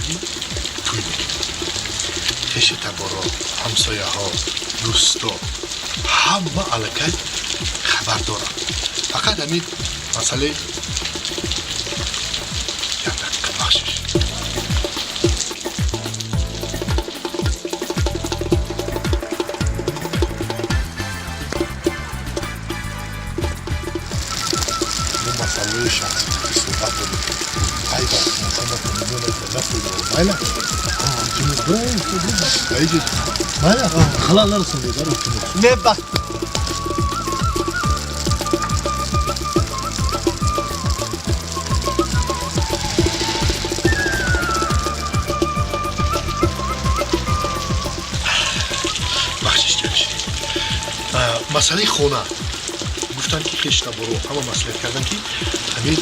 Қариби тӯй мекунем. Хеши таборо, ҳамсояҳо, дӯсто ҳама аллакай хабар доранд. Фақат ҳамин масъалаи, як дақиқа, бахшиш. Мо масъалаи шахсӣ суҳбат дорем. Айба, майла, майла, халал нарасонед. Мебахш. Бахшиш, ҷамшид. Масъалаи хона гуфтанд, ки хештаборо ҳама маслиҳат карданд, ки ҳамин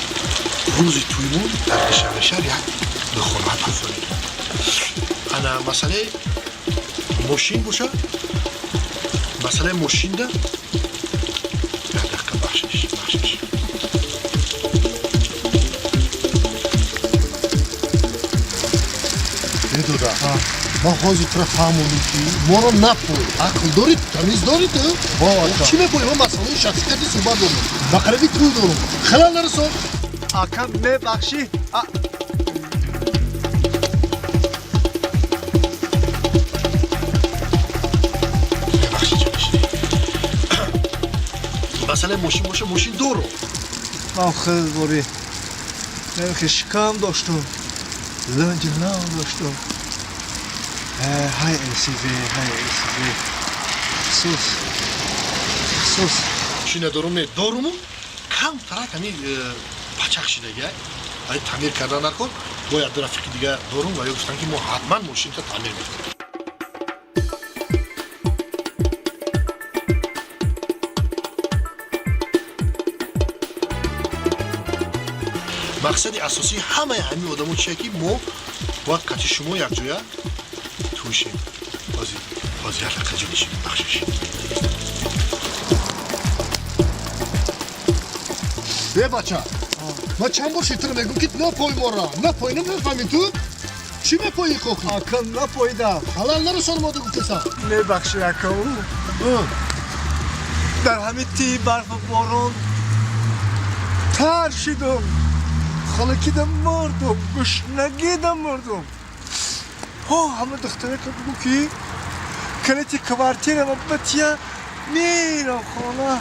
рӯзи тӯймон дар Душанбе шаҳр як духона бизорем. Ана, масъалаи мошин боша, масъалаи мошинда, як дақиқа, бахшиш, бахшиш. Медода, ман ҳозир тура фаҳмондам, ки моро напой. Ақл дорӣ, тамиз дорӣ ту? Чӣ мепоӣ? Ман масъалаи шахсӣ кардӣ суҳбат дорам, ба қариби тӯй дорам, халал нарасон. Ака, мебахшӣ. Бахши, ҷамшид. Масъалаи мошин боша, мошин дорам. Ман хел бори нехи шикам доштум, ланҷи нав доштум. Ҳай СВ, ҳай СВ, афсӯс, афсӯс. Чӣ надорум? Не, доруму камтарак ҳамин пачақ шидаги, ай таъмир кардан дар кор. Бо як ду рафиқи дига дорум ва ё гуфтанд, ки мо ҳатман мошинта таъмир мекунем. Мақсади асосии ҳамаи ҳамин одамо чие, ки мо бояд қати шумо якҷоя тӯшем. Ҳозир, як дақиқа ҷонишин, бахшиш. Е, бача, ман чанд бор шитра мегӯм, ки напой мора, напой, намефаҳмӣ ту? Чӣ мепоӣ, қоқи? Ака, напоидам. Халал нарасон, мода гуфтеса. Мебахшӣ, ака, дар ҳамин тии барфу борон тар шидум, хонакида мурдум, гушнагида мурдум. Ҳо, ҳама духтарака бигӯ, ки калити квартирама батия, мерам хона.